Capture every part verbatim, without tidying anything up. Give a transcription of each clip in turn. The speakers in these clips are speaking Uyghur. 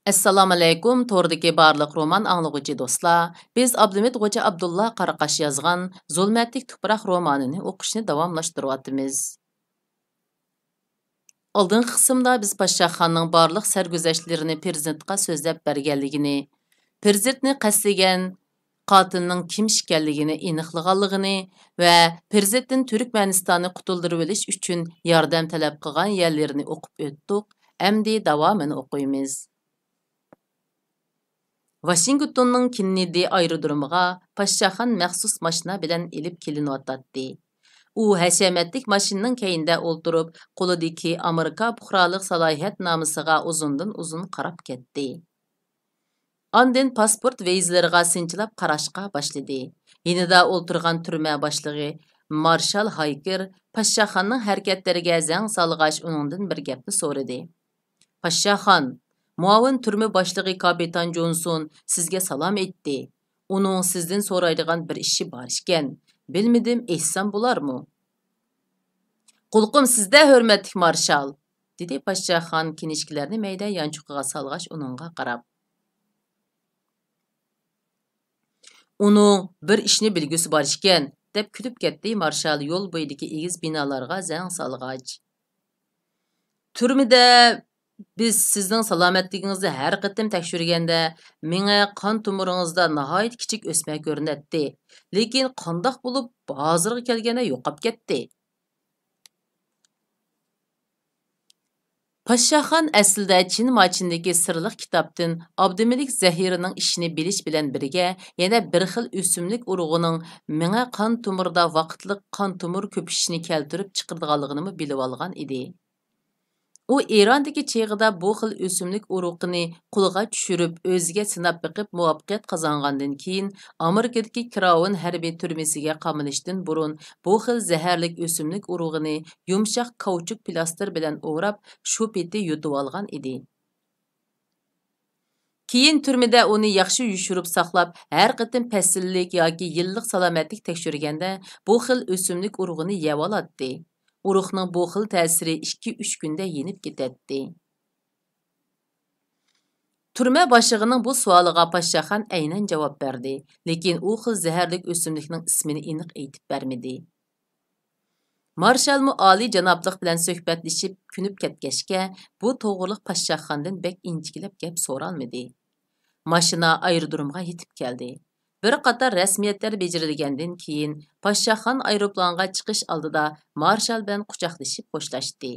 ئەسسالامۇئەلەيكۇم، توردىكى بارلىق رومان ئاڭلىغۇچى دوستلار. بىز ئابلىمىت غوجا ئابدۇللا قاراقاش يازغان زۇلمەتلىك تۇپراق رومانىنى ئوقۇشنى داۋاملاشتۇرۇۋاتىمىز. ئالدىنقى قىسىمدا بىز پاششاخاننىڭ بارلىق سەرگۈزەشتلىرىنى پىرېزىدېنتقا سۆزلەپ بەرگەنلىكىنى، پىرېزىدېنتنى قەستلىگەن قاتىلنىڭ كىم ئىكەنلىكىنى ئېنىقلىغانلىقىنى ۋە پىرېزىدېنتتىن تۈركمەنىستاننى قۇتۇلدۇرۇۋېلىش ئۈچۈن ياردەم تەلەپ قىلغان يەرلىرىنى ئوقۇپ ئۆتتۇق. ئەمدى داۋامىنى ئوقۇيمىز. ۋاشىنگتوننىڭ كېننېدى ئايرودرومىغا پاششاخان مەخسۇس ماشىنا بىلەن ئېلىپ كېلىنىۋاتاتتى. ئۇ ھەشەمەتلىك ماشىنىنىڭ كەينىدە ئولتۇرۇپ، قولىدىكى ئامېرىكا پۇقرالىق سالاھىيەتنامىسىغا ئۇزۇندىن ئۇزۇن قاراپ كەتتى. ئاندىن پاسپورت ۋىزىلىرىغا سىنچىلاپ قاراشقا باشلىدى. يېنىدا ئولتۇرغان تۈرمە باشلىقى مارشال ھايكېر پاششاخاننىڭ ھەرىكەتلىرىگە زەڭ سالغاچ، ئۇنىڭدىن بىر گەپنى سورىدى. پاششاخان، مۇئاۋىن تۈرمە باشلىقى كاپىتان جونسون سىزگە سالام ئېيتتى. ئۇنىڭ سىزدىن سورايدىغان بىر ئىشى بار ئىكەن. بىلمىدىم، ئېيتسام بولارمۇ؟ قۇلىقىم سىزدە، ھۆرمەتلىك مارشال، دېدى پاششاخان كىنىشكىلەرنى مەيدە يانچۇقىغا سالغاچ ئۇنىڭغا قاراپ. ئۇنىڭ بىر ئىشنى بىلگۈسى بار ئىكەن، دەپ كۈلۈپ كەتتى مارشال يول بويىدىكى ئېگىز بىنالارغا زەڭ سالغاچ. تۈرمىدە بىز سىزنىڭ سالامەتلىكىڭىزنى ھەر قېتىم تەكشۈرگەندە، مېڭە قان تومۇرىڭىزدا ناھايىتى كىچىك ئۆسمە كۆرۈنەتتى. لېكىن قانداق بولۇپ ھازىرغا كەلگەندە يوقاپ كەتتى؟ پاششاخان ئەسلىدە چىن ماچىندىكى سىرلىق كىتابتىن ئابدۇمەلىك زەھىرىنىڭ ئىشىنى بىلىش بىلەن بىرگە، يەنە بىر خىل ئۆسۈملۈك ئۇرۇغىنىڭ مېڭە قان تومۇرىدا ۋاقىتلىق قان تومۇر كۆپۈشۈشنى كەلتۈرۈپ چىقىرىدىغانلىقىنىمۇ بىلىۋالغان ئىدى. ئۇ ئىراندىكى چېغىدا بۇ خىل ئۆسۈملۈك ئۇرۇقىنى قولغا چۈشۈرۈپ، ئۆزىگە سىناپ بېقىپ مۇۋەپپەقىيەت قازانغاندىن كېيىن، ئامېرىكىدىكى كراۋېن ھەربىي تۈرمىسىگە قامىلىشتىن بۇرۇن بۇ خىل زەھەرلىك ئۆسۈملۈك ئۇرۇغىنى يۇمشاق كاۋچۇك پىلاستىر بىلەن ئوراپ، شۇ پېتى يۇتۇۋالغان ئىدى. كېيىن تۈرمىدە ئۇنى ياخشى يوشۇرۇپ ساقلاپ، ھەر قېتىم پەسىللىك ياكى يىللىق سالامەتلىك تەكشۈرگەندە، بۇ خىل ئۆسۈملۈك ئۇرۇغىنى يەۋالاتتى. ئۇرۇقنىڭ بۇ خىل تەسىرى ئىككى، ئۈچ كۈندە يېنىپ كېتەتتى. تۈرمە باشلىقىنىڭ بۇ سوئالىغا پاششاخان ئەينەن جاۋاب بەردى، لېكىن ئۇ خىل زەھەرلىك ئۆسۈملۈكنىڭ ئىسمىنى ئېنىق ئېيتىپ بەرمىدى. مارشالمۇ ئالىيجانابلىق بىلەن سۆھبەتلىشىپ كۆنۈپ كەتكەچكە، بۇ توغرىلىق پاششاخاندىن بەك ئىنچىكىلەپ گەپ سورالمىدى. ماشىنا ئايرودرومغا يېتىپ كەلدى. بىر قاتار رەسمىيەتلەر بېجىرىلگەندىن كېيىن، پاششاخان ئايروپىلانغا چىقىش ئالدىدا مارشال بىلەن قۇچاقلىشىپ خوشلاشتى.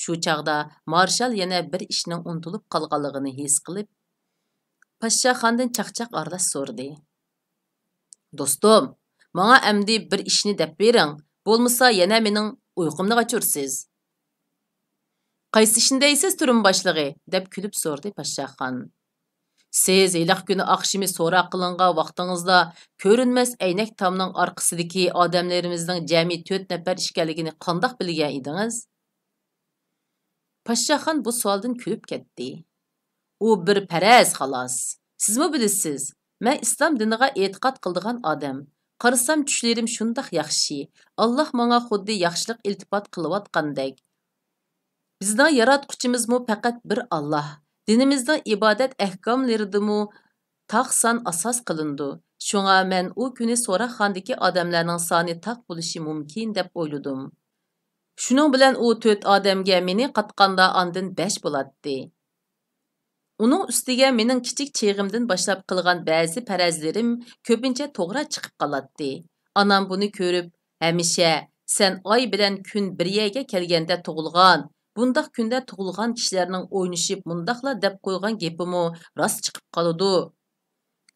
شۇ چاغدا مارشال يەنە بىر ئىشنىڭ ئۇنتۇلۇپ قالغانلىقىنى ھېس قىلىپ، پاششاخاندىن چاقچاق ئارىلاش سورىدى. دوستۇم، ماڭا ئەمدى بىر ئىشنى دەپ بېرىڭ، بولمىسا يەنە مېنىڭ ئۇيقۇمنى قاچۇرىسىز. قايسى ئىشنى دەيسىز، تۈرمە باشلىقى؟ دەپ كۈلۈپ سورىدى پاششاخان. سىز ھېلىقى كۈنى ئاخشىمى سوراق قىلىنغان ۋاقتىڭىزدا كۆرۈنمەس ئەينەك تامنىڭ ئارقىسىدىكى ئادەملىرىمىزنىڭ جەمئىي تۆت نەپەر ئىكەنلىكىنى قانداق بىلگەن ئىدىڭىز؟ پاششاخان بۇ سوئالدىن كۈلۈپ كەتتى. ئۇ بىر پەرەز، خالاس. سىزمۇ بىلىسىز، مەن ئىسلام دىنىغا ئېتىقاد قىلىدىغان ئادەم. قارىسام، چۈشلىرىم شۇنداق ياخشى. ئاللاھ ماڭا خۇددى ياخشىلىق ئىلتىپات قىلىۋاتقاندەك. بىزنىڭ ياراتقۇچىمىزمۇ پەقەت بىر ئاللاھ. دىنىمىزنىڭ ئىبادەت ئەھكاملىرىدىمۇ تاق سان ئاساس قىلىنىدۇ. شۇڭا مەن ئۇ كۈنى سوراقخانىدىكى ئادەملەرنىڭ سانى تاق بولۇشى مۇمكىن دەپ ئويلىدىم. شۇنىڭ بىلەن ئۇ تۆت ئادەمگە مېنى قاتقاندا ئاندىن بەش بولاتتى. ئۇنىڭ ئۈستىگە مېنىڭ كىچىك چېغىمدىن باشلاپ قىلغان بەزى پەرەزلىرىم كۆپىنچە توغرا چىقىپ قالاتتى. ئانام بۇنى كۆرۈپ، ھەمىشە، سەن ئاي بىلەن كۈن بىر يەرگە كەلگەندە تۇغۇلغان، بۇنداق كۈندە تۇغۇلغان كىشىلەرنىڭ ئوينىشىپ مۇنداقلا دەپ قويغان گېپىمۇ راست چىقىپ قالىدۇ.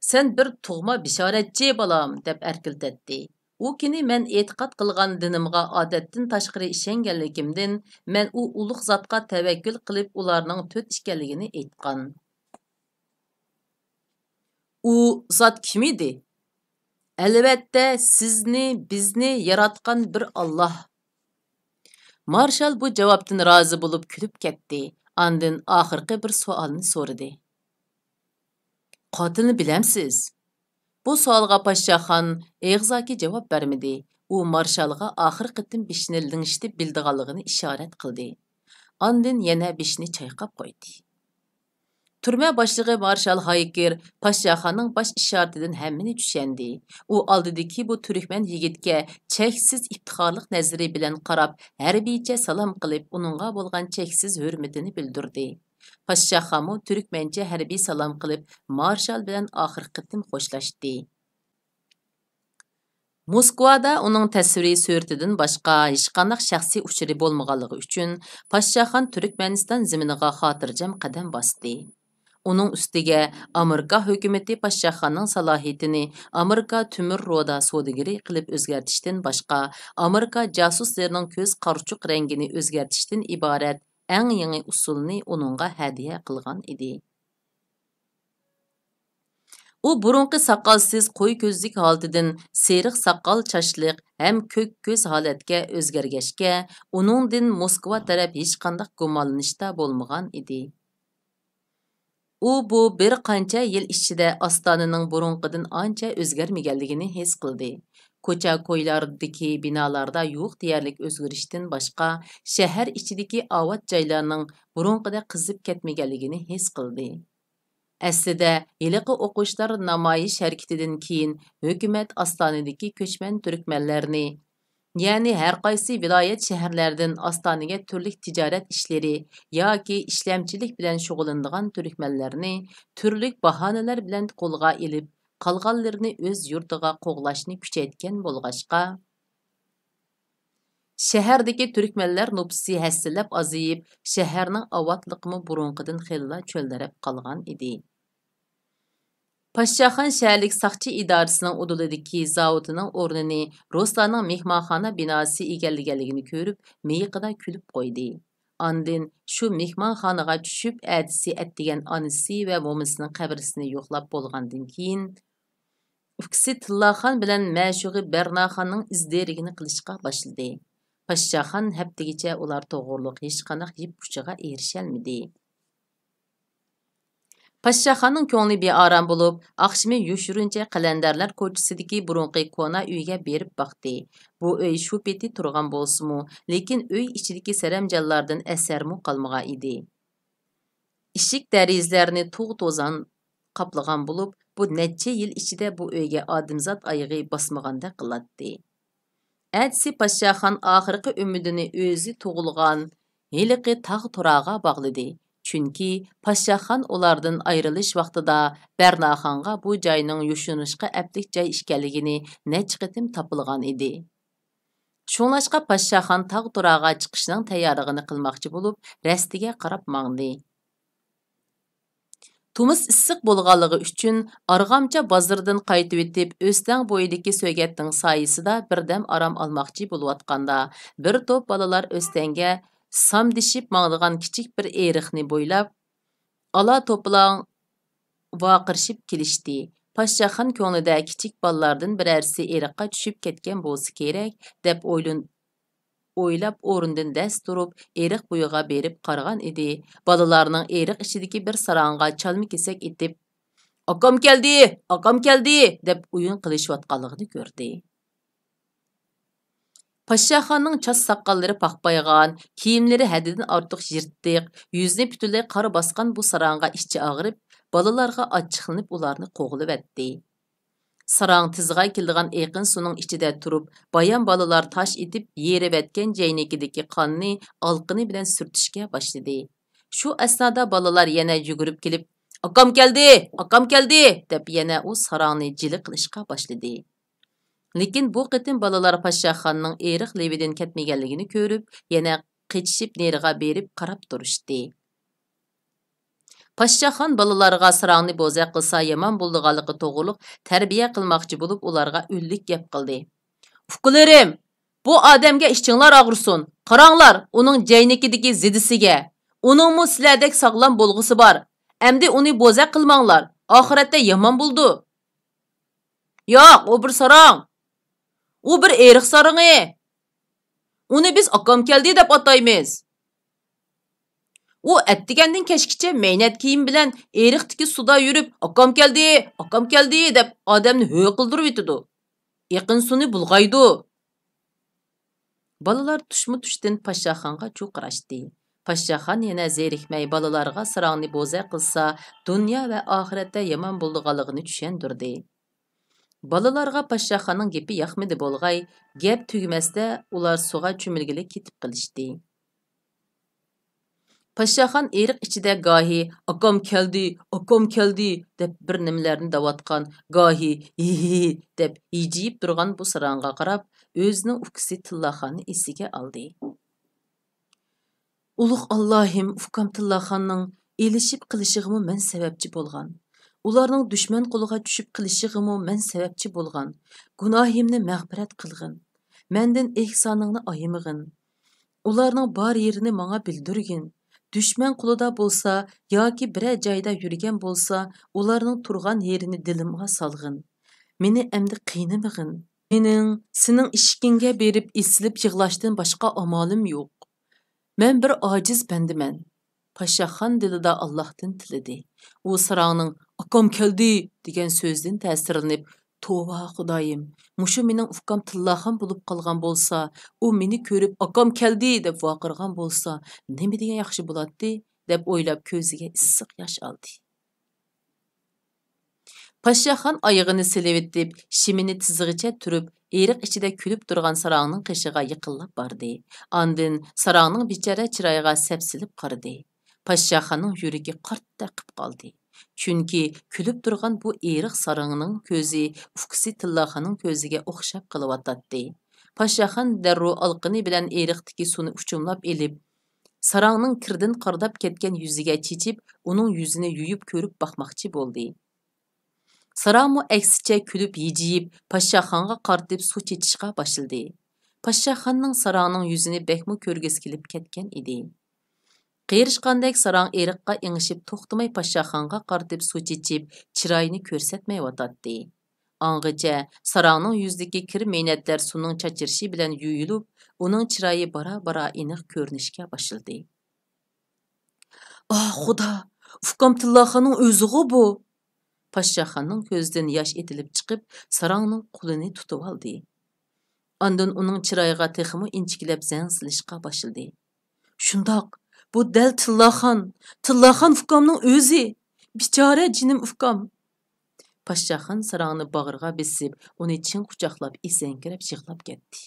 سەن بىر تۇغما بېشارەتچى، بالام، دەپ ئەركىلىتەتتى. ئۇ كۈنى مەن ئېتىقاد قىلغان دىنىمغا ئادەتتىن تاشقىرى ئىشەنگەنلىكىمدىن، مەن ئۇ ئۇلۇغ زاتقا تەۋەككۈل قىلىپ، ئۇلارنىڭ تۆت ئىكەنلىكىنى ئېيتقان. ئۇ زات كىم ئىدى؟ ئەلۋەتتە، سىزنى، بىزنى ياراتقان بىر ئاللاھ. مارشال بۇ جاۋابتىن رازى بولۇپ كۈلۈپ كەتتى. ئاندىن ئاخىرقى بىر سوئالنى سورىدى. قاتىلنى بىلەمسىز؟ بۇ سوئالغا پاششاخان ئېغىزاكى جاۋاب بەرمىدى. ئۇ مارشالغا ئاخىرقى قېتىم بېشىنى لىڭشىتىپ بىلىدىغانلىقىنى ئىشارەت قىلدى. ئاندىن يەنە بېشىنى چايقاپ قويدى. تۈرمە باشلىقى مارشال ھايكېر پاشاخاننىڭ باش ئىشارىتىدىن ھەممىنى چۈشەندى. ئۇ ئالدىدىكى بۇ تۈركمەن يىگىتكە چەكسىز ئىپتىخارلىق نەزىرى بىلەن قاراپ، ھەربىيچە سالام قىلىپ، ئۇنىڭغا بولغان چەكسىز ھۆرمىتىنى بىلدۈردى. پاشاخانمۇ تۈركمەنچە ھەربىي سالام قىلىپ، مارشال بىلەن ئاخىرقى قېتىم خوشلاشتى. موسكۋادا ئۇنىڭ تەسۋىرىي سۈرىتىدىن باشقا ھېچقانداق شەخسىي ئۇچۇرى بولمىغانلىقى ئۈچۈن، پاشاخان تۈركمەنىستان زېمىنىغا خاتىرجەم قەدەم باستى. ئۇنىڭ ئۈستىگە ئامېرىكا ھۆكۈمىتى پاشاخاننىڭ سالاھىيىتىنى ئامېرىكا تۆمۈر رودا سودىگىرى قىلىپ ئۆزگەرتىشتىن باشقا، ئامېرىكا جاسۇسلىرىنىڭ كۆز قارىچۇق رەڭگىنى ئۆزگەرتىشتىن ئىبارەت ئەڭ يېڭى ئۇسۇلنى ئۇنىڭغا ھەدىيە قىلغان ئىدى. ئۇ بۇرۇنقى ساقالسىز قوي كۆزلۈك ھالىتىدىن سېرىق ساقال چاچلىق ھەم كۆك كۆز ھالەتكە ئۆزگەرگەچكە، ئۇنىڭدىن موسكۋا تەرەپ ھېچقانداق گۇمانلىنىشتا بولمىغان ئىدى. ئۇ بۇ بىر قانچە يىل ئىچىدە ئاستانىنىڭ بۇرۇنقىدىن ئانچە ئۆزگەرمىگەنلىكىنى ھېس قىلدى. كوچا-كويلاردىكى بىنالاردا يوق دېيەرلىك ئۆزگىرىشتىن باشقا، شەھەر ئىچىدىكى ئاۋات جايلارنىڭ بۇرۇنقىدەك قىزىپ كەتمىگەنلىكىنى ھېس قىلدى. ئەسلىدە، ھېلىقى ئوقۇشلار نامايىش ھەرىكىتىدىن كېيىن ھۆكۈمەت ئاستانىدىكى كۆچمەن تۈركمەنلەرنى، يەنى ھەرقايسى ۋىلايەت شەھەرلەردىن ئاستانىگە تۈرلۈك تىجارەت ئىشلىرى ياكى ئىشلەمچىلىك بىلەن شۇغۇللىنىدىغان تۈركمەنلەرنى تۈرلۈك باھانىلەر بىلەن قولغا ئېلىپ، قالغانلىرىنى ئۆز يۇرتىغا قوغلاشنى كۈچەيتكەن بولغاچقا، شەھەردىكى تۈركمەنلەر نوپۇسى ھەسسىلەپ ئازىيىپ، شەھەرنىڭ ئاۋاتلىقىمۇ بۇرۇنقىدىن خېلىلا چۆلدەرەپ قالغان ئىدى. پاششاخان شەھەرلىك ساقچى ئىدارىسىنىڭ ئۇدۇلىدىكى زاۋۇتىنىڭ ئورنىنى رۇسلارنىڭ مېھمانخانا بىناسى ئىگىلىگەنلىكىنى كۆرۈپ، مىيىقىدا كۈلۈپ قويدى. ئاندىن شۇ مېھمانخانىغا چۈشۈپ، ئەتىسى ئەتىگەن ئانىسى ۋە مومىسىنىڭ قەبرىسىنى يوقلاپ بولغاندىن كېيىن، ئۇكىسى تىللاخان بىلەن مەشۇقى بەرناخاننىڭ ئىز دېرىكىنى قىلىشقا باشلىدى. پاششاخان ھەپتىگىچە ئۇلار توغرۇلۇق ھېچقانداق يىپ ئۇچىغا ئېرىشەلمىدى. پاششاخاننىڭ كۆڭلى بىئارام بولۇپ، ئاخشىمى يوشۇرۇنچە قەلەندەرلەر كوچىسىدىكى بۇرۇنقى كونا ئۆيگە بېرىپ باقتى. بۇ ئۆي شۇ پېتى تۇرغان بولسىمۇ، لېكىن ئۆي ئىچىدىكى سەرەمجانلاردىن ئەسەرمۇ قالمىغان ئىدى. ئىشىك دېرىزىلەرنى تۇغ توزان قاپلىغان بولۇپ، بۇ نەچچە يىل ئىچىدە بۇ ئۆيگە ئادەمزات ئايىغى باسمىغاندەك قىلاتتى. ئەتىسى پاششاخان ئاخىرقى ئۈمىدىنى ئۆزى تۇغۇلغان ھېلىقى تاغ تۇراغا باغلىدى. چۈنكى پاششاخان ئۇلاردىن ئايرىلىش ۋاقتىدا بەرناخانغا بۇ جاينىڭ يوشۇرۇنۇشقا ئەپلىك جاي ئىكەنلىكىنى نەچچە قېتىم تاپىلىغان ئىدى. شۇڭلاشقا پاششاخان تاغ تۇراغا چىقىشنىڭ تەييارلىقىنى قىلماقچى بولۇپ، رەستىگە قاراپ ماڭدى. تومۇز ئىسسىق بولغانلىقى ئۈچۈن، ئارغامچا بازىرىدىن قايتىۋېتىپ، ئۆستەڭ بويىدىكى سۆگەتنىڭ سايىسىدا بىردەم ئارام ئالماقچى بولۇۋاتقاندا، بىر توپ بالىلار ئۆستەڭگە سامدىشىپ ماڭىدىغان كىچىك بىر ئېرىقنى بويلاپ، ئالا توپىلاڭ ۋارقىرىشىپ كېلىشتى. پاششاخان كۆڭلىدە، كىچىك بالىلاردىن بىرەرسى ئېرىققا چۈشۈپ كەتكەن بولسا كېرەك، دەپ ئويلىن-، ئويلاپ، ئورنىدىن دەس تۇرۇپ، ئېرىق بويىغا بېرىپ قارىغان ئىدى. بالىلارنىڭ ئېرىق ئىچىدىكى بىر ساراڭغا چالما كېسەك ئېتىپ، «ئاكام كەلدى! ئاكام كەلدى!» دەپ ئويۇن قىلىشىۋاتقانلىقىنى كۆردى. پاششاخاننىڭ چاچ ساقاللىرى پاقپايغان، كىيىملىرى ھەددىدىن ئارتۇق يىرتىق، يۈزىنى پۈتۈنلەي قار باسقان بۇ ساراڭغا ئىچى ئاغرىپ، بالىلارغا ئاچچىقلىنىپ ئۇلارنى قوغلىۋەتتى. ساراڭ تېزىغا كېلىدىغان ئېقىن سۇنىڭ ئىچىدە تۇرۇپ، بايام بالىلار تاش ئېتىپ يېرىۋەتكەن جەينىكىدىكى قاننى ئالقىنى بىلەن سۈرتۈشكە باشلىدى. شۇ ئەسنادا بالىلار يەنە يۈگۈرۈپ كېلىپ، «ئاكام كەلدى! ئاكام كەلدى!» دەپ يەنە ئۇ ساراڭنى جىلە قىلىشقا باشلىدى. لېكىن بۇ قېتىم بالىلار پاششاخاننىڭ ئېرىق لېۋىدىن كەتمىگەنلىكىنى كۆرۈپ، يەنە قېچىشىپ نېرىغا بېرىپ قاراپ تۇرۇشتى. پاششاخان بالىلارغا ساراڭنى بوزەك قىلسا يامان بولىدىغانلىقى توغرۇلۇق تەربىيە قىلماقچى بولۇپ، ئۇلارغا ئۈنلۈك گەپ قىلدى. «ئۇكىلىرىم، بۇ ئادەمگە ئىچىڭلار ئاغرىسۇن. قاراڭلار، ئۇنىڭ جەينىكىدىكى زېدىسىگە. ئۇنىڭمۇ سىلەردەك ساغلام بولغۇسى بار. ئەمدى ئۇنى بوزەك قىلماڭلار. ئاخىرەتتە يامان بولىدۇ.» «ياق، ئۇ بىر ساراڭ. ئۇ بىر ئېرىق سارىڭى. ئۇنى بىز ئاكام كەلدى دەپ ئاتايمىز. ئۇ ئەتىگەندىن كەچكىچە مەينەت كىيىم بىلەن ئېرىقتىكى سۇدا يۈرۈپ، 'ئاكام كەلدى، ئاكام كەلدى!' دەپ ئادەمنى ھۆ قىلدۇرۇۋېتىدۇ. ئېقىن سۇنى بۇلغايدۇ.» بالىلار تۇشمۇ تۇشتىن پاششاخانغا چۇ قاراشتى. پاششاخان يەنە زېرىكمەي بالىلارغا ساراڭنى بوزەك قىلسا، دۇنيا ۋە ئاخىرەتتە يامان بولىدىغانلىقىنى چۈشەندۈردى. بالىلارغا پاششاخاننىڭ گېپى ياقمىدى بولغاي، گەپ تۈگىمەستە ئۇلار سۇغا چۆمۈلگىلى كېتىپ قېلىشتى. پاششاخان ئېرىق ئىچىدە گاھى «ئاكام كەلدى، ئاكام كەلدى» دەپ بىر نېمىلەرنى دەۋاتقان، گاھى «ھىھىھى» دەپ ھىجىيىپ تۇرغان بۇ ساراڭغا قاراپ، ئۆزىنىڭ ئۇكىسى تىللاخاننى ئېسىگە ئالدى. ئۇلۇغ ئاللاھىم، ئۇكام تىللاخاننىڭ ئېلىشىپ قېلىشىغىمۇ مەن سەۋەبچى بولغان. ئۇلارنىڭ دۈشمەن قولىغا چۈشۈپ قېلىشىغىمۇ مەن سەۋەبچى بولغان. گۇناھىمنى مەغپىرەت قىلغىن. مەندىن ئېھسانىڭنى ئايىمىغىن. ئۇلارنىڭ بار يېرىنى ماڭا بىلدۈرگىن. دۈشمەن قولىدا بولسا ياكى بىرەر جايدا يۈرگەن بولسا، ئۇلارنىڭ تۇرغان يېرىنى دىلىمغا سالغىن. مېنى ئەمدى قىينىمىغىن. مېنىڭ سېنىڭ ئىشىكىڭگە بېرىپ ئېسىلىپ يىغلاشتىن باشقا ئامالىم يوق. مەن بىر ئاجىز بەندىمەن. پاششاخان دىلىدا ئاللاھتىن تىلىدى. ئۇ ساراڭنىڭ «ئاكام كەلدى» دېگەن سۆزىدىن تەسىرلىنىپ، «توۋا، خۇدايىم، مۇشۇ مېنىڭ ئۇكام تىللاخان بولۇپ قالغان بولسا، ئۇ مېنى كۆرۈپ، 'ئاكام كەلدى!' دەپ ۋارقىرىغان بولسا، نېمە دېگەن ياخشى بولاتتى؟» دەپ ئويلاپ، كۆزىگە ئىسسىق ياش ئالدى. پاششاخان ئايىغىنى سېلىۋېتىپ، شىمىنى تىزىغىچە تۈرۈپ، ئېرىق ئىچىدە كۈلۈپ تۇرغان ساراڭنىڭ قېشىغا يېقىنلاپ باردى. ئاندىن ساراڭنىڭ بىچارە چىرايىغا سەپسېلىپ قارىدى. پاششاخاننىڭ يۈرىكى قارتتەك قىپ قالدى. چۈنكى كۈلۈپ تۇرغان بۇ ئېرىق ساراڭنىڭ كۆزى ئۇكىسى تىللاخاننىڭ كۆزىگە ئوخشاپ قېلىۋاتاتتى. پاششاخان دەررۇ ئالىقىنى بىلەن ئېرىقتىكى سۇنى ئۇچۇملاپ ئېلىپ، ساراڭنىڭ كىردىن قارىداپ كەتكەن يۈزىگە چېچىپ، ئۇنىڭ يۈزىنى يۇيۇپ كۆرۈپ باقماقچى بولدى. ساراڭمۇ ئەكسىچە كۈلۈپ ھىجىيىپ، پاششاخانغا قارىتىپ سۇ چېچىشقا باشلىدى. پاششاخاننىڭ ساراڭنىڭ يۈزىنى بەكمۇ كۆرگۈسى كېلىپ كەتكەن ئىدى. قېرىشقاندەك ساراڭ ئېرىققا ئېڭىشىپ توختىماي پاششاخانغا قارىتىپ سۇ چېچىپ، چىرايىنى كۆرسەتمەيۋاتاتتى. ئاڭغىچە ساراڭنىڭ يۈزىدىكى كىر مەينەتلەر سۇنىڭ چاچرىشى بىلەن يۇيۇلۇپ، ئۇنىڭ چىرايى بارا-بارا ئېنىق كۆرۈنۈشكە باشلىدى. «ئاھ، خۇدا! ئۇكام تىللاخاننىڭ ئۆزىغۇ بۇ!» پاششاخاننىڭ كۆزىدىن ياش ئېتىلىپ چىقىپ، ساراڭنىڭ قولىنى تۇتۇۋالدى. ئاندىن ئۇنىڭ چىرايىغا تېخىمۇ ئىنچىكىلەپ زەڭ سېلىشقا باشلىدى. «شۇنداق، بۇ دەل تىللاخان، تىللاخان ئۇكامنىڭ ئۆزى! بىچارە جېنىم ئۇكام!» پاششاخان ساراڭنى باغرىغا بېسىپ، ئۇنى چىڭ قۇچاقلاپ، ئېسەڭگىرەپ يىغلاپ كەتتى.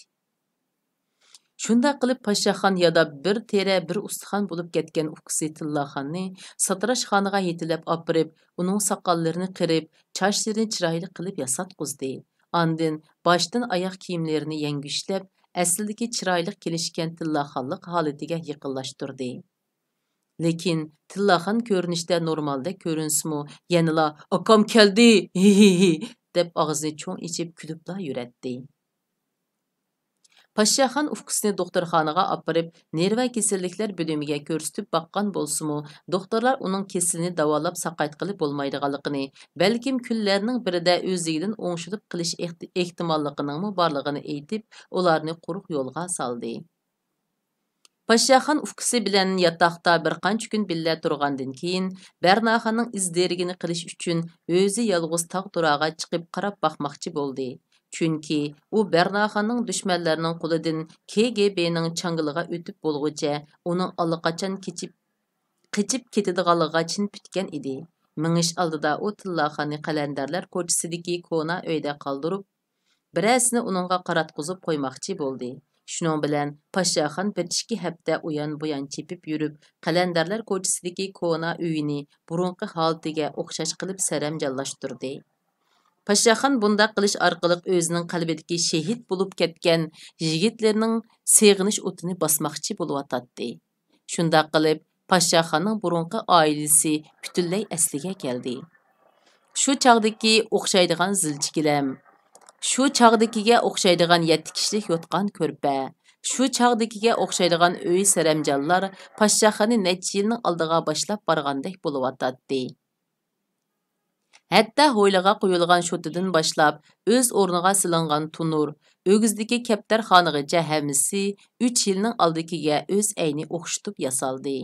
شۇنداق قىلىپ، پاششاخان ياداپ بىر تېرە، بىر ئۇستىخان بولۇپ كەتكەن ئۇكىسى تىللاخاننى ساتىراشخانىغا يېتىلەپ ئاپىرىپ، ئۇنىڭ ساقاللىرىنى قىرىپ، چاچلىرىنى چىرايلىق قىلىپ ياساتقۇزدى. ئاندىن باشتىن ئاياق كىيىملىرىنى يەڭگۈشلەپ، ئەسلىدىكى چىرايلىق كېلىشكەن تىللاخانلىق ھالىتىگە يېقىنلاشتۇردى. لېكىن تىللاخان كۆرۈنۈشتە نورمالدەك كۆرۈنسىمۇ، يەنىلا «ئاكام كەلدى! ھىھىھى!» دەپ ئاغزىنى چوڭ ئېچىپ كۈلۈپلا يۈرەتتى. پاششاخان ئۇكىسىنى دوختۇرخانىغا ئاپىرىپ، نېرۋا كېسەللىكلەر بۆلۈمىگە كۆرسىتىپ باققان بولسىمۇ، دوختۇرلار ئۇنىڭ كېسىلىنى داۋالاپ ساقايتقىلى بولمايدىغانلىقىنى، بەلكىم كۈنلەرنىڭ بىرىدە ئۆزلۈكىدىن ئوڭشىلىپ قېلىش ئېھت-، ئېھتىماللىقىنىڭمۇ بارلىقىنى ئېيتىپ، ئۇلارنى قۇرۇق يولغا سالدى. پاششاخان ئۇكىسى بىلەن ياتاقتا بىر قانچە كۈن بىللە تۇرغاندىن كېيىن، بەرناخاننىڭ ئىز دېرىكىنى قىلىش ئۈچۈن ئۆزى يالغۇز تاغ تۇراغا چىقىپ قاراپ باقماقچى بولدى. چۈنكى ئۇ بەرناخاننىڭ دۈشمەنلىرىنىڭ قولىدىن كېگېبېنىڭ چاڭگىلىغا ئۆتۈپ بولغۇچە ئۇنىڭ ئاللىقاچان كېچىپ، قېچىپ كېتىدىغانلىقىغا چىن پۈتكەن ئىدى. مېڭىش ئالدىدا ئۇ تىللاخاننى قەلەندەرلەر كوچىسىدىكى كونا ئۆيدە قالدۇرۇپ، بىرەرسىنى ئۇنىڭغا قاراتقۇزۇپ قويماقچى بولدى. شۇنىڭ بىلەن پاششاخان بىر ئىككى ھەپتە ئۇيان-بۇيان چېپىپ يۈرۈپ، قەلەندەرلەر كوچىسىدىكى كونا ئۆيىنى بۇرۇنقى ھالىتىگە ئوخشاش قىلىپ سەرەمجانلاشتۇردى. پاششاخان بۇنداق قىلىش ئارقىلىق ئۆزىنىڭ قەلبىدىكى شېھىت بولۇپ كەتكەن يىگىتلىرىنىڭ سېغىنىش ئوتىنى باسماقچى بولۇۋاتاتتى. شۇنداق قىلىپ، پاششاخاننىڭ بۇرۇنقى ئائىلىسى پۈتۈنلەي ئەسلىگە كەلدى. شۇ چاغدىكى ئوخشايدىغان زىلچە گىلەم، شۇ چاغدىكىگە ئوخشايدىغان يەتتە كىشىلىك يوتقان كۆرپە، شۇ چاغدىكىگە ئوخشايدىغان ئۆي سەرەمجانلار پاششاخاننى نەچچە يىلنىڭ ئالدىغا باشلاپ بارغاندەك بولۇۋاتاتتى. ھەتتا ھويلىغا قويۇلغان شوتىدىن باشلاپ، ئۆز ئورنىغا سېلىنغان تونۇر، ئۆگزىدىكى كەپتەرخانىغىچە ھەممىسى ئۈچ يىلنىڭ ئالدىكىگە ئۆز ئەينى ئوخشىتىپ ياسالدى.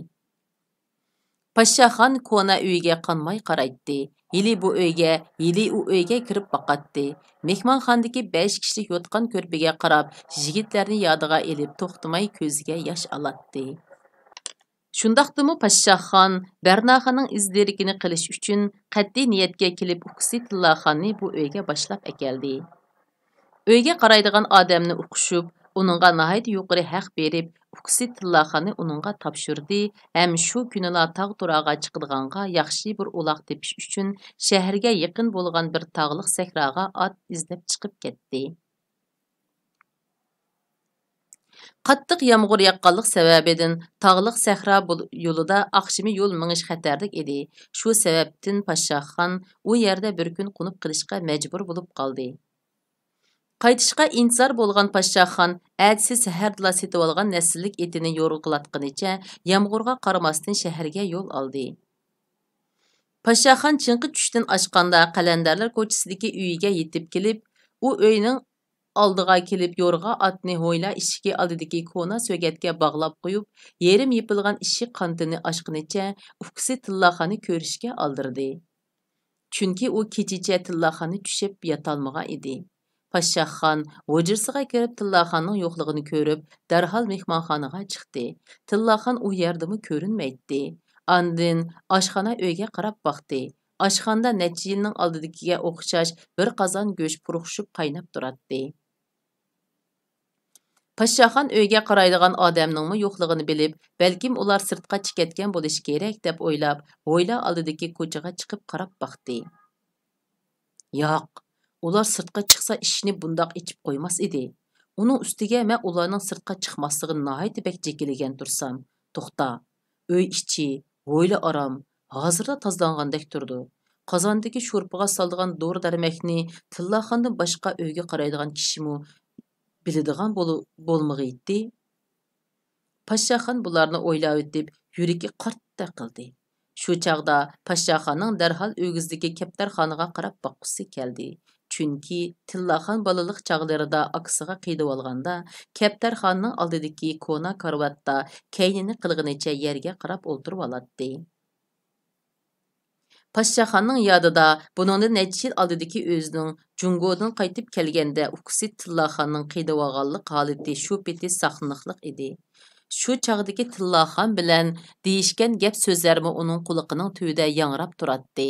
پاششاخان كونا ئۆيگە قانماي قارايتتى. ھېلى بۇ ئۆيگە، ھېلى ئۇ ئۆيگە كىرىپ باقاتتى. مېھمانخانىدىكى بەش كىشىلىك يوتقان كۆرپىگە قاراپ، يىگىتلەرنى يادىغا ئېلىپ توختىماي كۆزىگە ياش ئالاتتى. شۇنداقتىمۇ پاششاھخان بەرناخاننىڭ ئىز-دېرىكىنى قىلىش ئۈچۈن قەتئىي نىيەتكە كېلىپ، ئۇكىسى تىللاخاننى بۇ ئۆيگە باشلاپ ئەكەلدى. ئۆيگە قارايدىغان ئادەمنى ئۇقۇشۇپ، ئۇنىڭغا ناھايىتى يۇقىرى ھەق بېرىپ، ئۇكىسى تىللاخاننى ئۇنىڭغا تاپشۇردى ھەم شۇ كۈنىلا تاغ تۇراغا چىقىدىغانغا ياخشى بىر ئۇلاغ تېپىش ئۈچۈن شەھەرگە يېقىن بولغان بىر تاغلىق سەھراغا ئات ئىزدەپ چىقىپ كەتتى. قاتتىق يامغۇر ياغقانلىق سەۋەبىدىن تاغلىق سەھرا بول-، يولىدا ئاخشىمى يول مېڭىش خەتەرلىك ئىدى. شۇ سەۋەبتىن پاششاخان ئۇ يەردە بىر كۈن قونۇپ قېلىشقا مەجبۇر بولۇپ قالدى. قايتىشقا ئىنتىزار بولغان پاششاخان ئەتىسى سەھەردىلا سېتىۋالغان نەسىللىك ئېتىنى يورغىلاتقىنىچە يامغۇرغا قارىماستىن شەھەرگە يول ئالدى. پاششاخان چىڭقى چۈشتىن ئاچقاندا قەلەندەرلەر كوچىسىدىكى ئۆيىگە يېتىپ كېلىپ، ئۇ ئۆينىڭ ئالدىغا كېلىپ يورغا ئاتنى ھويلا ئىشىكى ئالدىدىكى كونا سۆگەتكە باغلاپ قويۇپ، يېرىم يېپىلغان ئىشىك قانىتىنى ئاچقىنىچە ئۇكىسى تىللاخاننى كۆرۈشكە ئالدىرىدى. چۈنكى ئۇ كېچىچە تىللاخاننى چۈشەپ ياتالمىغان ئىدى. پاششاخخان ھۇجرىسىغا كىرىپ تىللاخاننىڭ يوقلۇقىنى كۆرۈپ، دەرھال مېھمانخانىغا چىقتى. تىللاخان ئۇ يەردىمۇ كۆرۈنمەيتتى. ئاندىن ئاشخانا ئۆيگە قاراپ باقتى. ئاشخانىدا نەچچە يىلنىڭ ئالدىدىكىگە ئوخشاش بىر قازان گۆش پۇرۇقۇشۇپ قايناپ تۇراتتى. پاششاخان ئۆيگە قارايدىغان ئادەمنىڭمۇ يوقلۇقىنى بىلىپ، بەلكىم ئۇلار سىرتقا چىقىۋەتكەن بولۇشى كېرەك، دەپ ئويلاپ، ھويلا ئالدىدىكى كوچىغا چىقىپ قاراپ باقتى. ياق، ئۇلار سىرتقا چىقسا ئىشىكنى بۇنداق ئېچىپ قويماس ئىدى. ئۇنىڭ ئۈستىگە مەن ئۇلارنىڭ سىرتقا چىقماسلىقىنى ناھايىتى بەك جېكىلىگەن تۇرسام. توختا، ئۆي ئىچى، ھويلا ئارام، ھازىرلا تازىلانغاندەك تۇرىدۇ. قازاندىكى شورپىغا سالىدىغان دورا-دەرمەكنى تىللاخاندىن باشقا ئۆيگە قارايدىغان كىشىمۇ بىلىدىغان بولۇ-، بولمىغىيتتى. پاششاخان بۇلارنى ئويلاۋېتىپ، يۈرىكى قارتتەك قىلدى. شۇ چاغدا پاششاخاننىڭ دەرھال ئۆگزىدىكى كەپتەرخانىغا قاراپ باققۇسى كەلدى. چۈنكى تىللاخان بالىلىق چاغلىرىدا ئاكىسىغا قىينىۋالغاندا، كەپتەرخانىنىڭ ئالدىدىكى كونا كارىۋاتتا كەينىنى قىلغىنىچە يەرگە قاراپ ئولتۇرۇۋالاتتى. پاششاخاننىڭ يادىدا بۇنىڭدىن نەچچە يىل ئالدىدىكى ئۆزىنىڭ جۇڭگودىن قايتىپ كەلگەندە ئۇكىسى تىللاخاننىڭ قىينىۋالغانلىق ھالىتى شۇ پېتى ساقلىنىقلىق ئىدى. شۇ چاغدىكى تىللاخان بىلەن دېيىشكەن گەپ-سۆزلەرمۇ ئۇنىڭ قۇلىقىنىڭ تۈۋىدە ياڭراپ تۇراتتى.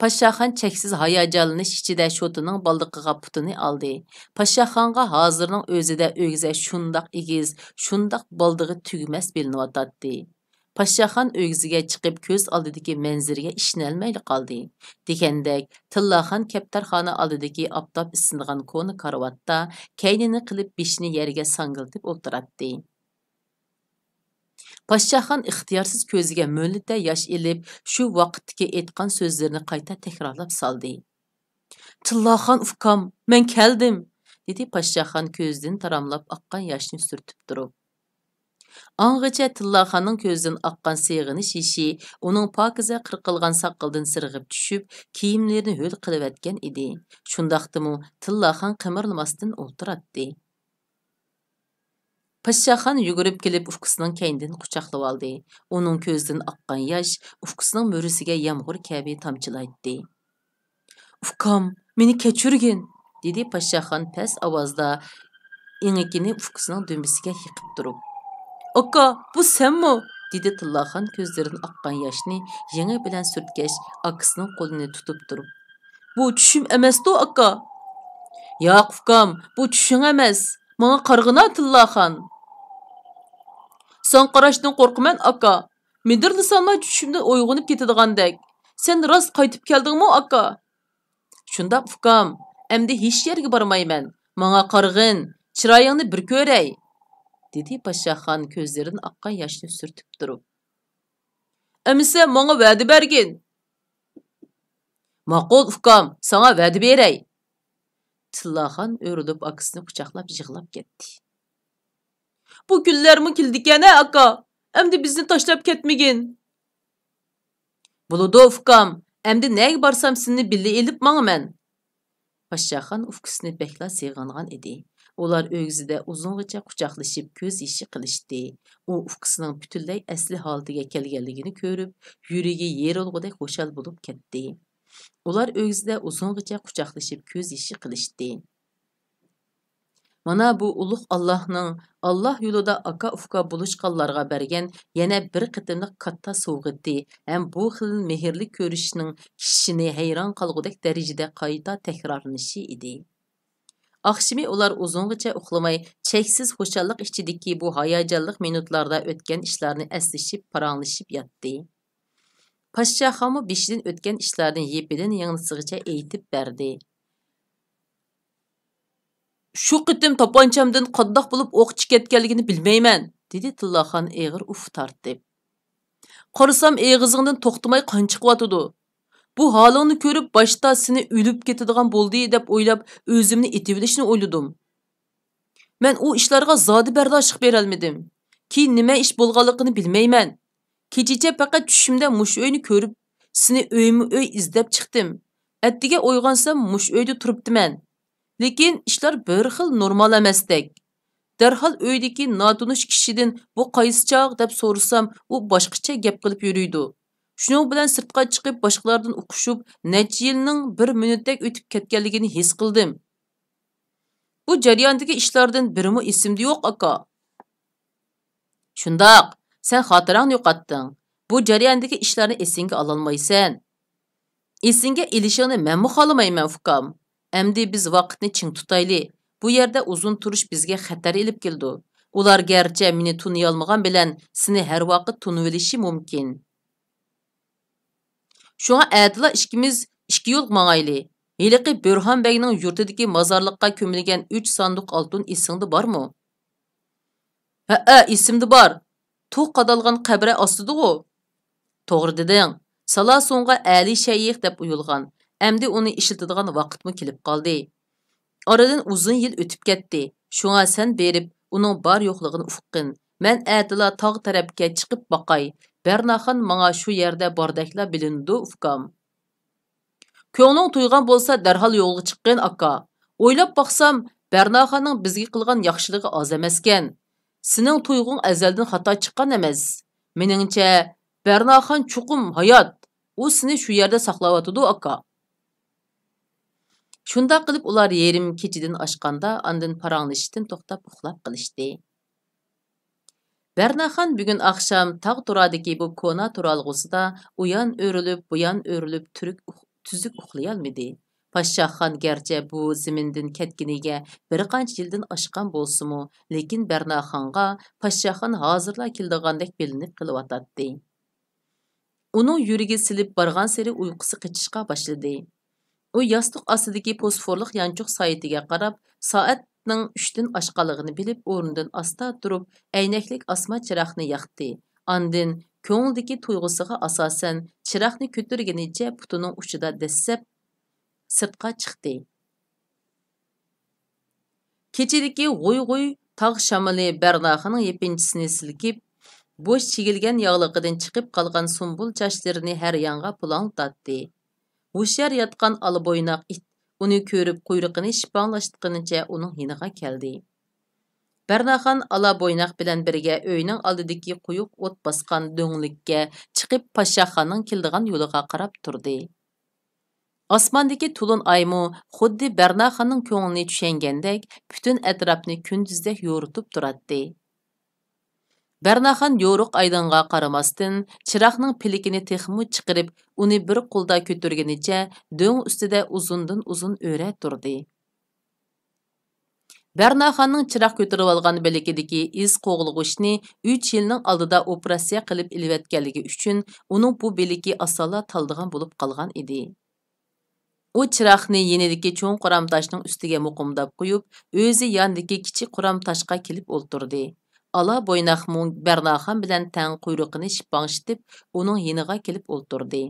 پاششاخان چەكسىز ھاياجانلىنىش ئىچىدە شوتىنىڭ بالدىقىغا پۇتىنى ئالدى. پاششاخانغا ھازىرنىڭ ئۆزىدە ئۆگزە شۇنداق ئېگىز، شۇنداق بالدىقى تۈگىمەس بىلىنىۋاتاتتى. پاششاخان ئۆگزىگە چىقىپ، كۆز ئالدىدىكى مەنزىرىگە ئىشىنەلمەيلا قالدى. دېگەندەك، تىللاخان كەپتەرخانا ئالدىدىكى ئاپتاپ ئىسسىنىدىغان كونا كارىۋاتتا كەينىنى قىلىپ، بېشىنى يەرگە ساڭگىلىتىپ ئولتۇراتتى. پاششاخان ئىختىيارسىز كۆزىگە مۆلىتە ياش ئېلىپ، شۇ ۋاقىتتىكى ئېيتقان سۆزلىرىنى قايتا تەكرارلاپ سالدى. «تىللاخان ئۇكام، مەن كەلدىم!» دېدى پاششاخان كۆزىدىن تاراملاپ ئاققان ياشنى سۈرتۈپ تۇرۇپ. ئاڭغىچە تىللاخاننىڭ كۆزىدىن ئاققان سېغىنىش يېشى ئۇنىڭ پاكىزە قىرقىلغان ساقىلىدىن سىرغىپ چۈشۈپ، كىيىملىرىنى ھۆل قىلىۋەتكەن ئىدى. شۇنداقتىمۇ تىللاخان قىمىرلىماستىن ئولتۇراتتى. پاششاخان يۈگۈرۈپ كېلىپ ئۇكىسىنىڭ كەينىدىن قۇچاقلىۋالدى. ئۇنىڭ كۆزىدىن ئاققان ياش ئۇكىسىنىڭ مۈرىسىگە يامغۇر كەبى تامچىلايتتى. «ئۇكام، مېنى كەچۈرگىن!» دېدى پاششاخان پەس ئاۋازدا ئېڭىكىنى ئۇكىسىنىڭ دۈمبىسىگە يېقىپ تۇرۇپ. «ئاكا، بۇ سەنمۇ؟» دېدى تىللاخان كۆزلىرىدىن ئاققان ياشنى يېڭى بىلەن سۈرتكەچ، ئاكىسىنىڭ قولىنى تۇتۇپ تۇرۇپ. «بۇ چۈشۈم ئەمەستۇ، ئاكا؟» «ياق، ئۇكام، بۇ چۈشۈڭ ئەمەس. ماڭا قارىغىنا، تىللاخان.» «ساڭا قاراشتىن قورقىمەن، ئاكا. مىدىرلىساملا چۈشۈمدىن ئويغىنىپ كېتىدىغاندەك. سەن راست قايتىپ كەلدىڭمۇ، ئاكا؟» «شۇنداق، ئۇكام. ئەمدى ھېچ يەرگە بارمايمەن. ماڭا قارىغىن، چىرايىڭنى بىر كۆرەي.» دېدى پاششاخان كۆزلىرىدىن ئاققان ياشنى سۈرتۈپ تۇرۇپ. «ئەمىسە ماڭا ۋەدە بەرگىن.» «ماقۇل، ئۇكام، ساڭا ۋەدە بېرەي.» تىللاخان ئۆرۈلۈپ ئاكىسىنى قۇچاقلاپ يىغلاپ كەتتى. «بۇ كۈنلەرمۇ كېلىدىكەن-ھە، ئاكا؟ ئەمدى بىزنى تاشلاپ كەتمىگىن.» «بولىدۇ، ئۇكام، ئەمدى نەگە بارسام سېنى بىللە ئېلىپ ماڭىمەن.» پاششاخان ئۇكىسىنى بەكلا سېغىنغان ئىدى. ئۇلار ئۆگزىدە ئۇزۇنغىچە قۇچاقلىشىپ كۆز يېشى قىلىشتى. ئۇ ئۇكىسىنىڭ پۈتۈنلەي ئەسلى ھالىتىگە كەلگەنلىكىنى كۆرۈپ، يۈرىكى يېرىلغۇدەك خۇشال بولۇپ كەتتى. ئۇلار ئۆگزىدە ئۇزۇنغىچە قۇچاقلىشىپ كۆز يېشى قىلىشتى. مانا بۇ ئۇلۇغ ئاللاھنىڭ ئاللاھ يولىدا ئاكا-ئۇكا بولۇشقانلارغا بەرگەن يەنە بىر قېتىملىق كاتتا سوۋغىتى ھەم بۇ خىل مېھىرلىك كۆرۈشۈشنىڭ كىشىنى ھەيران قالغۇدەك دەرىجىدە قايتا تەكرارلىنىشى ئىدى. ئاخشىمى ئۇلار ئۇزۇنغىچە ئۇخلىماي، چەكسىز خۇشاللىق ئىچىدىكى بۇ ھاياجانلىق مىنۇتلاردا ئۆتكەن ئىشلارنى ئەسلىشىپ، پاراڭلىشىپ ياتتى. پاششاخانمۇ بېشىدىن ئۆتكەن ئىشلارنى يېپىدىن يىڭنىسىغىچە ئېيتىپ بەردى. شۇ قېتىم تاپانچامدىن قانداق بولۇپ ئوق چىقىۋەتكەنلىكىنى بىلمەيمەن، دېدى تىللاخان ئېغىر ئۇھ تارتىپ. قارىسام، ئېغىزىڭدىن توختىماي قان چىقىۋاتىدۇ. بۇ ھالىڭنى كۆرۈپ، باشتا سېنى ئۆلۈپ كېتىدىغان بولدى دەپ ئويلاپ، ئۆزۈمنى ئېتىۋېلىشنى ئويلىدىم. مەن ئۇ ئىشلارغا زادى بەرداشلىق بېرەلمىدىم. كېيىن نېمە ئىش بولغانلىقىنى بىلمەيمەن. كېچىچە پەقەت چۈشۈمدە مۇشۇ ئۆينى كۆرۈپ، سېنى ئۆيمۇ ئۆي ئىزدەپ چىقتىم. ئەتىگە ئويغانسام، مۇشۇ ئۆيدە تۇرۇپتىمەن. لېكىن ئىشلار بىر خىل نورمال ئەمەستەك. دەرھال ئۆيدىكى ناتونۇش كىشىدىن، «بۇ قايسى چاغ؟» دەپ سورىسام، ئۇ باشقىچە گەپ قىلىپ يۈرىدۇ. شۇنىڭ بىلەن سىرتقا چىقىپ، باشقىلاردىن ئۇقۇشۇپ، نەچچە يىلنىڭ بىر مىنۇتتەك ئۆتۈپ كەتكەنلىكىنى ھېس قىلدىم. بۇ جەرياندىكى ئىشلاردىن بىرىمۇ ئېسىمدە يوق، ئاكا. شۇنداق، سەن خاتىرەڭنى يوقاتتىڭ. بۇ جەرياندىكى ئىشلارنى ئېسىڭگە ئالالمايسەن. ئېسىڭگە ئېلىشىڭنى مەنمۇ خالىمايمەن، ئۇكام. ئەمدى بىز ۋاقىتنى چىڭ تۇتايلى. بۇ يەردە ئۇزۇن تۇرۇش بىزگە خەتەر ئېلىپ كېلىدۇ. ئۇلار گەرچە مېنى تونۇيالمىغان بىلەن، سېنى ھەر ۋاقىت تونۇۋېلىشى مۇمكىن. شۇڭا ئەتىلا ئىككىمىز ئىككى يول ماڭايلى. ھېلىقى بۆرھان بەگنىڭ يۇرتىدىكى مازارلىققا كۆمۈلگەن ئۈچ ساندۇق ئالتۇن ئېسىڭدە بارمۇ؟ ھەئە، ئېسىمدە بار. تۇغ قادالغان قەبرە ئاستىدىغۇ؟ توغرا دېدىڭ. سالاسۇنغا ئەلى شەيخ دەپ ئويۇلغان. ئەمدى ئۇنى ئىشلىتىدىغان ۋاقىتمۇ كېلىپ قالدى. ئارىدىن ئۇزۇن يىل ئۆتۈپ كەتتى. شۇڭا سەن بېرىپ، ئۇنىڭ بار-يوقلۇقىنى ئۇققىن. مەن ئەتىلا تاغ تەرەپكە چىقىپ باقاي. بەرناخان ماڭا شۇ يەردە باردەكلا بىلىنىدۇ، ئۇكام. كۆڭلۈڭ تويغان بولسا، دەرھال يولغا چىققىن، ئاكا. ئويلاپ باقسام، بەرناخاننىڭ بىزگە قىلغان ياخشىلىقى ئاز ئەمەسكەن. سېنىڭ تۇيغۇڭ ئەزەلدىن خاتا چىققان ئەمەس. مېنىڭچە، بەرناخان چوقۇم ھايات. ئۇ سېنى شۇ يەردە ساقلاۋاتىدۇ، ئاكا. شۇنداق قىلىپ ئۇلار يېرىم كېچىدىن ئاشقاندا، ئاندىن پاراڭلىشىشتىن توختاپ ئۇخلاپ قېلىشتى. بەرناخان بۈگۈن ئاخشام تاغ تۇرادىكى بۇ كونا تۇرالغۇسىدا ئۇيان ئۆرۈلۈپ، بۇيان ئۆرۈلۈپ تۈرۈك ئۇخ-، تۈزۈك ئۇخلىيالمىدى. پاششاخان گەرچە بۇ زېمىندىن كەتكىنىگە بىر قانچە يىلدىن ئاشقان بولسىمۇ، لېكىن بەرناخانغا پاششاخان ھازىرلا كېلىدىغاندەك بىلىنىپ قېلىۋاتاتتى. ئۇنىڭ يۈرىكى سېلىپ بارغانسېرى ئۇيقۇسى قېچىشقا باشلىدى. ئۇ ياستۇق ئاستىدىكى فوسفورلۇق يانچۇق سائىتىگە قاراپ، سائەتنىڭ ئۈچتىن ئاشقانلىقىنى بىلىپ، ئورنىدىن ئاستا تۇرۇپ، ئەينەكلىك ئاسما چىراغنى ياقتى. ئاندىن كۆڭلىدىكى تۇيغۇسىغا ئاساسەن، چىراغنى كۆتۈرگىنىچە پۇتىنىڭ ئۇچىدا دەسسەپ، سىرتقا چىقتى. كېچىدىكى غۇي-غۇي تاغ شامىلى بەرناخاننىڭ يېپىنچىسىنى سىلكىپ، بوش چىگىلگەن ياغلىقىدىن چىقىپ قالغان سۇمبۇل چاچلىرىنى ھەر يانغا پۇلاڭلىتاتتى. ھوشيار ياتقان ئالا بويناق ئىت ئۇنى كۆرۈپ، قۇيرۇقىنى شىپپاڭلاشتقىنىچە ئۇنىڭ يېنىغا كەلدى. بەرناخان ئالا بويناق بىلەن بىرگە ئۆينىڭ ئالدىدىكى قويۇق ئوت باسقان دۆڭلۈككە چىقىپ، پاششاخاننىڭ كېلىدىغان يولىغا قاراپ تۇردى. ئاسماندىكى تولۇن ئايمۇ خۇددى بەرناخاننىڭ كۆڭلىنى چۈشەنگەندەك، پۈتۈن ئەتراپنى كۈندۈزدەك يورۇتۇپ تۇراتتى. بەرناخان يورۇق ئايدىڭغا قارىماستىن، چىراغنىڭ پىلىكىنى تېخىمۇ چىقىرىپ، ئۇنى بىر قولدا كۆتۈرگىنىچە دۆڭ ئۈستىدە ئۇزۇندىن ئۇزۇن ئۆرە تۇردى. بەرناخاننىڭ چىراغ كۆتۈرۈۋالغان بىلىكىدىكى ئىز قوغلىغۇچنى ئۈچ يىلنىڭ ئالدىدا ئوپېراتسىيە قىلىپ ئېلىۋەتكەنلىكى ئۈچۈن، ئۇنىڭ بۇ بىلىكى ئاسانلا تالىدىغان بولۇپ قالغان ئىدى. ئۇ چىراغنى يېنىدىكى چوڭ قورام تاشنىڭ ئۈستىگە مۇقىمداپ قويۇپ، ئۆزى ياندىكى كىچىك قورام تاشقا كېلىپ ئولتۇردى. ئالا بويناقمۇ بەرناخان بىلەن تەڭ قۇيرۇقىنى شىپپاڭشىتىپ، ئۇنىڭ يېنىغا كېلىپ ئولتۇردى.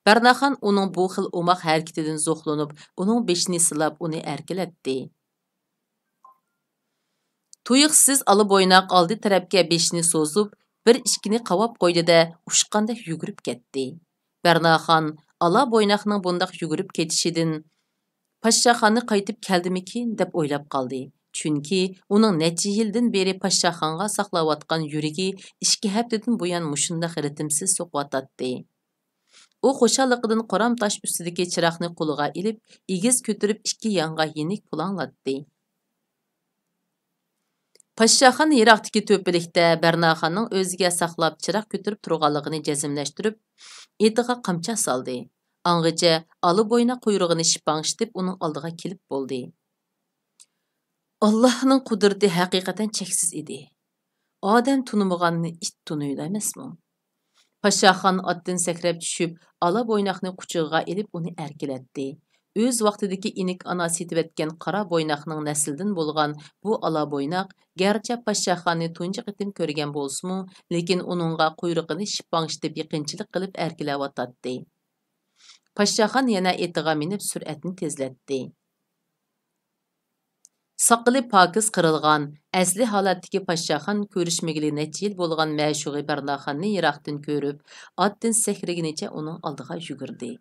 بەرناخان ئۇنىڭ بۇ خىل ئوماق ھەرىكىتىدىن زوقلىنىپ، ئۇنىڭ بېشىنى سىلاپ، ئۇنى ئەركىلەتتى. تۇيۇقسىز ئالا بويناق ئالدى تەرەپكە بېشىنى سوزۇپ، بىر ئىشىكنى قاۋاپ قويدى-دە، ئۇچقاندەك يۈگۈرۈپ كەتتى. بەرناخان ئالا بويناقنىڭ بۇنداق يۈگۈرۈپ كېتىشىدىن، پاششاخاننى قايتىپ كەلدىمىكىن دەپ ئويلاپ قالدى. چۈنكى ئۇنىڭ نەچچە يىلدىن بېرى پاششاخانغا ساقلاۋاتقان يۈرىكى ئىككى ھەپتىدىن بۇيان مۇشۇنداق رىتىمسىز سوقۇۋاتاتتى. ئۇ خۇشاللىقىدىن قورام تاش ئۈستىدىكى چىراغنى قولىغا ئېلىپ، ئېگىز كۆتۈرۈپ ئىككى يانغا يېنىك پۇلاڭلاتتى. پاششاخان يىراقتىكى تۆپىلىكتە بەرناخاننىڭ ئۆزىگە ساقلاپ چىراغ كۆتۈرۈپ تۇرغانلىقىنى جەزملەشتۈرۈپ، ئېتىغا قامچا سالدى. ئاڭغىچە ئالا بويناق قۇيرۇقىنى شىپپاڭشىتىپ ئۇنىڭ ئالدىغا كېلىپ بولدى. ئاللاھنىڭ قۇدرىتى ھەقىقەتەن چەكسىز ئىدى. ئادەم تونۇمىغاننى ئىت تونۇيدۇ ئەمەسمۇ؟ پاششاخان ئاتتىن سەكرەپ چۈشۈپ، ئالا بويناقنى قۇچىقىغا ئېلىپ ئۇنى ئەركىلەتتى. ئۆز ۋاقتىدىكى ئىنىك ئانا سېتىۋەتكەن قارا بويناقنىڭ نەسلىدىن بولغان بۇ ئالا بويناق گەرچە پاششاخاننى تۇنجى قېتىم كۆرگەن بولسىمۇ، لېكىن ئۇنىڭغا قۇيرۇقىنى شىپپاڭشىتىپ يېقىنچىلىق قىلىپ ئەركىلەۋاتاتتى. پاششاخان يەنە ئېتىغا مىنىپ سۈرئەتنى تېزلەتتى. ساقىلى پاكىز قىرىلغان، ئەسلى ھالەتتىكى پاششاخان كۆرۈشمىگىلى نەچچە يىل بولغان مەشۇقى بەرناخاننى يىراقتىن كۆرۈپ، ئاتتىن سەكرىگىنىچە ئۇنىڭ ئالدىغا يۈگۈردى.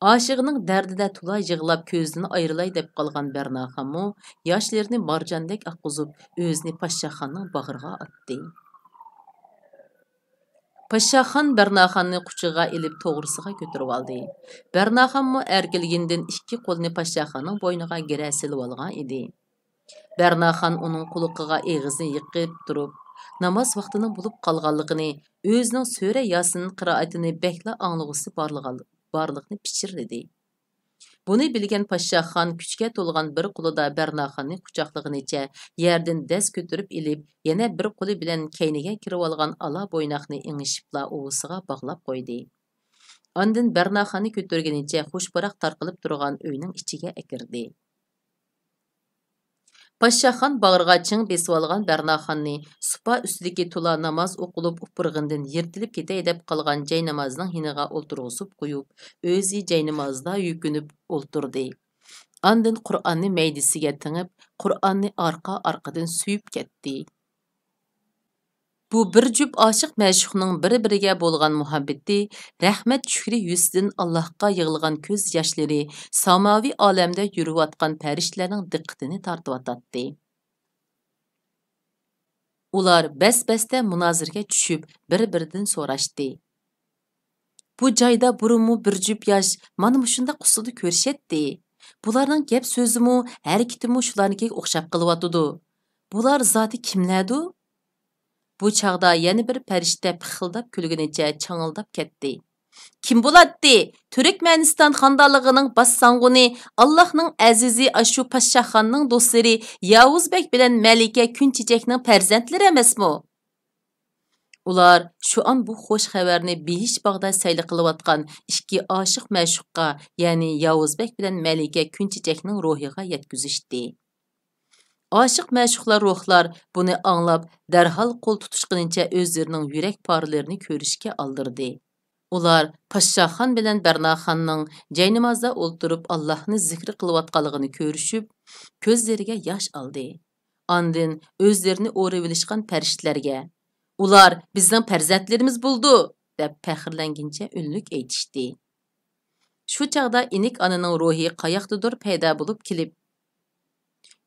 ئاشىقىنىڭ دەردىدە تولا يىغلاپ كۆزىدىن ئايرىلاي دەپ قالغان بەرناخانمۇ ياشلىرىنى مارجاندەك ئاققۇزۇپ، ئۆزىنى پاششاخاننىڭ باغرىغا ئاتتى. پاششاخان بەرناخاننى قۇچىقىغا ئېلىپ توغرىسىغا كۆتۈرۈۋالدى. بەرناخانمۇ ئەركىلىگىنىدىن ئىككى قولىنى پاششاخاننىڭ بوينىغا گىرە سېلىۋالغان ئىدى. بەرناخان ئۇنىڭ قۇلىقىغا ئېغىزىنى يېقىپ تۇرۇپ، ناماز ۋاقتىنىڭ بولۇپ قالغانلىقىنى، ئۆزىنىڭ سۈرە ياسىن قىرائىتىنى بەكلا ئاڭلىغۇسى بارلىغان-، بارلىقىنى پىچىرلىدى. بۇنى بىلگەن پاششاخان كۈچكە تولغان بىر قولىدا بەرناخاننى قۇچاقلىغىنىچە يەردىن دەس كۆتۈرۈپ ئېلىپ، يەنە بىر قولى بىلەن كەينىگە كىرىۋالغان ئالا بويناقنى ئېڭىشىپلا ئۇۋىسىغا باغلاپ قويدى. ئاندىن بەرناخاننى كۆتۈرگىنىچە خۇش پۇراق تارقىلىپ تۇرغان ئۆينىڭ ئىچىگە ئەكىردى. پاششاخان باغرىغا چىڭ بېسىۋالغان بەرناخاننى سۇپا ئۈستىدىكى تولا ناماز ئوقۇلۇپ ئۇپرىغىنىدىن يىرتىلىپ كېتەي دەپ قالغان جاينامازنىڭ يېنىغا ئولتۇرغۇزۇپ قويۇپ، ئۆزى جاينامازدا يۈكۈنۈپ ئولتۇردى. ئاندىن قۇرئاننى مەيدىسىگە تېڭىپ، قۇرئاننى ئارقا-ئارقىدىن سۆيۈپ كەتتى. بۇ بىر جۈپ ئاشىق-مەشۇقنىڭ بىر-بىرىگە بولغان مۇھەببىتى، رەھمەت شۈكرى يۈزىدىن ئاللاھقا يىغلىغان كۆز ياشلىرى ساماۋى ئالەمدە يۈرۈۋاتقان پەرىشتىلەرنىڭ دىققىتىنى تارتىۋاتاتتى. ئۇلار بەس-بەستە مۇنازىرىگە چۈشۈپ، بىر-بىرىدىن سوراشتى. بۇ جايدا بۇرۇنمۇ بىر جۈپ ياش مانا مۇشۇنداق ئۇسسۇلدا كۆرۈشەتتى. بۇلارنىڭ گەپ سۆزىمۇ، ھەرىكىتىمۇ شۇلارنىڭكىگە ئوخشاپ قېلىۋاتىدۇ. بۇلار زادى كىملەردۇ؟ بۇ چاغدا يەنە بىر پەرىشتە پىخىلداپ كۈلگىنىچە چاڭىلداپ كەتتى. كىم بولاتتى؟ تۈركمەنىستان خانىدانلىقىنىڭ باشساڭغۇنى، ئاللاھنىڭ ئەزىزى ئاشۇ پاششاخاننىڭ دوستلىرى ياۋۇز بەگ بىلەن مەلىكە كۈن چېچەكنىڭ پەرزەنتلىرى ئەمەسمۇ؟ ئۇلار شۇئان بۇ خوش خەۋەرنى بېھىش باغدا سەيلە قىلىۋاتقان ئىككى ئاشىق مەشۇققا، يەنى ياۋۇز بەگ بىلەن مەلىكە كۈن چېچەكنىڭ روھىغا يەتكۈزۈشتى. ئاشىق مەشۇقلار روھلار بۇنى ئاڭلاپ، دەرھال قول تۇتۇشقىنىچە ئۆزلىرىنىڭ يۈرەك پارىلىرىنى كۆرۈشكە ئالدىردى. ئۇلار پاششاخان بىلەن بەرناخاننىڭ جاينامازدا ئولتۇرۇپ ئاللاھنى زىكرى قىلىۋاتقانلىقىنى كۆرۈشۈپ، كۆزلىرىگە ياش ئالدى. ئاندىن ئۆزلىرىنى ئورىۋېلىشقان پەرىشتىلەرگە، «ئۇلار بىزنىڭ پەرزەنتلىرىمىز بولىدۇ!» دەپ پەخىرلەنگىنىچە ئۈنلۈك ئېيتىشتى. شۇ چاغدا ئىنىك ئانىنىڭ روھى قاياقتىدۇر پەيدا بولۇپ كېلىپ،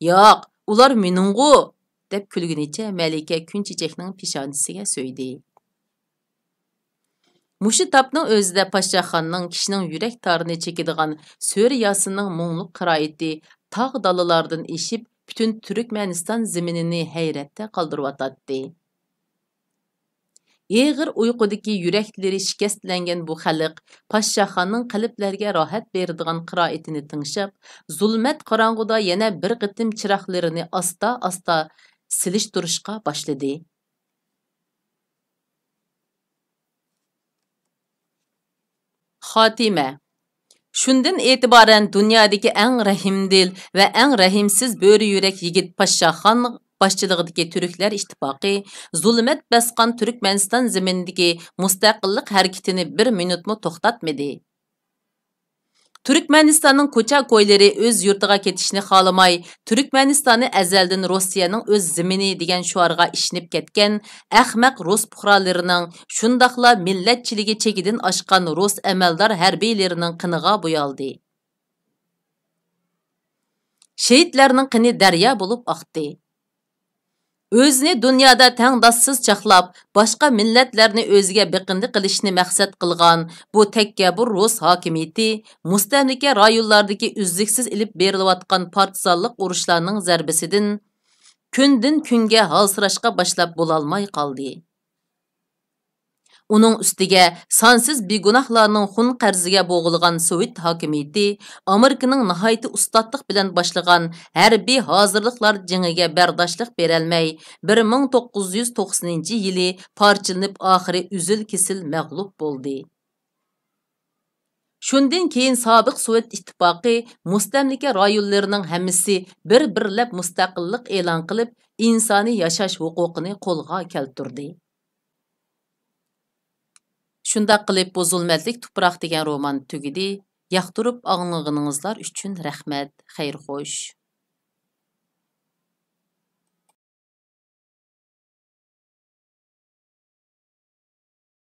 «ياق، ئۇلار مېنىڭغۇ!» دەپ كۈلگىنىچە مەلىكە كۈن چېچەكنىڭ پېشانىسىگە سۆيدى. مۇشۇ تاپنىڭ ئۆزىدە پاششاخاننىڭ كىشىنىڭ يۈرەك تارىنى چېكىدىغان سۈرە ياسىننىڭ مۇڭلۇق قىرائىتى تاغ دالىلاردىن ئېشىپ، پۈتۈن تۈركمەنىستان زېمىنىنى ھەيرەتتە قالدۇرۇۋاتاتتى. ئېغىر ئۇيقۇدىكى يۈرەكلىرى شىكەستلەنگەن بۇ خەلق پاششاخاننىڭ قەلبلەرگە راھەت بېرىدىغان قىرائىتىنى تىڭشاپ، زۇلمەت قاراڭغۇدا يەنە بىر قېتىم چىراغلىرىنى ئاستا-ئاستا سېلىشتۇرۇشقا باشلىدى. خاتىمە. شۇندىن ئېتىبارەن دۇنيادىكى ئەڭ رەھىمدىل ۋە ئەڭ رەھىمسىز بۆرە يۈرەك يىگىت پاششاخان باشچىلىقىدىكى تۈركلەر ئىتتىپاقى زۇلمەت باسقان تۈركمەنىستان زېمىنىدىكى مۇستەقىللىق ھەرىكىتىنى بىر مىنۇتمۇ توختاتمىدى. تۈركمەنىستاننىڭ كوچا-كويلىرى ئۆز يۇرتىغا كېتىشنى خالىماي، تۈركمەنىستاننى ئەزەلدىن روسىيەنىڭ ئۆز زېمىنى دېگەن شوئارغا ئىشىنىپ كەتكەن ئەخمەق رۇس پۇقرالىرىنىڭ، شۇنداقلا مىللەتچىلىكى چېكىدىن ئاشقان رۇس ئەمەلدار ھەربىيلىرىنىڭ قېنىغا بويالدى. شېھىتلەرنىڭ قېنى دەريا بولۇپ ئاقتى. ئۆزىنى دۇنيادا تەڭداشسىز چاقلاپ، باشقا مىللەتلەرنى ئۆزىگە بېقىندى قىلىشنى مەقسەت قىلغان بۇ تەكەببۇر رۇس ھاكىمىيىتى مۇستەملىكە رايونلاردىكى ئۈزلۈكسىز ئېلىپ بېرىلىۋاتقان پارتىزانلىق ئۇرۇشلارنىڭ زەربىسىدىن كۈندىن كۈنگە ھالسىراشقا باشلاپ بولالماي قالدى. ئۇنىڭ ئۈستىگە سانسىز بىگۇناھلارنىڭ خۇن قەرزىگە بوغۇلغان سوۋېت ھاكىمىيىتى ئامېرىكىنىڭ ناھايىتى ئۇستاتلىق بىلەن باشلىغان ھەربىي ھازىرلىقلار جېڭىگە بەرداشلىق بېرەلمەي، بىر مىڭ توققۇز يۈز توقسىنىنچى يىلى پارچىلىنىپ، ئاخىرى ئۈزۈل-كېسىل مەغلۇپ بولدى. شۇندىن كېيىن سابىق سوۋېت ئىتتىپاقى مۇستەملىكە رايونلىرىنىڭ ھەممىسى بىر-بىرلەپ مۇستەقىللىق ئېلان قىلىپ، ئىنسانىي ياشاش ھوقۇقىنى قولغا كەلتۈردى. شۇنداق قىلىپ، بۇ زۇلمەتلىك تۇپراق دېگەن رومان تۈگىدى. ياقتۇرۇپ ئاڭلىغىنىڭىزلار ئۈچۈن رەھمەت. خەير خوش.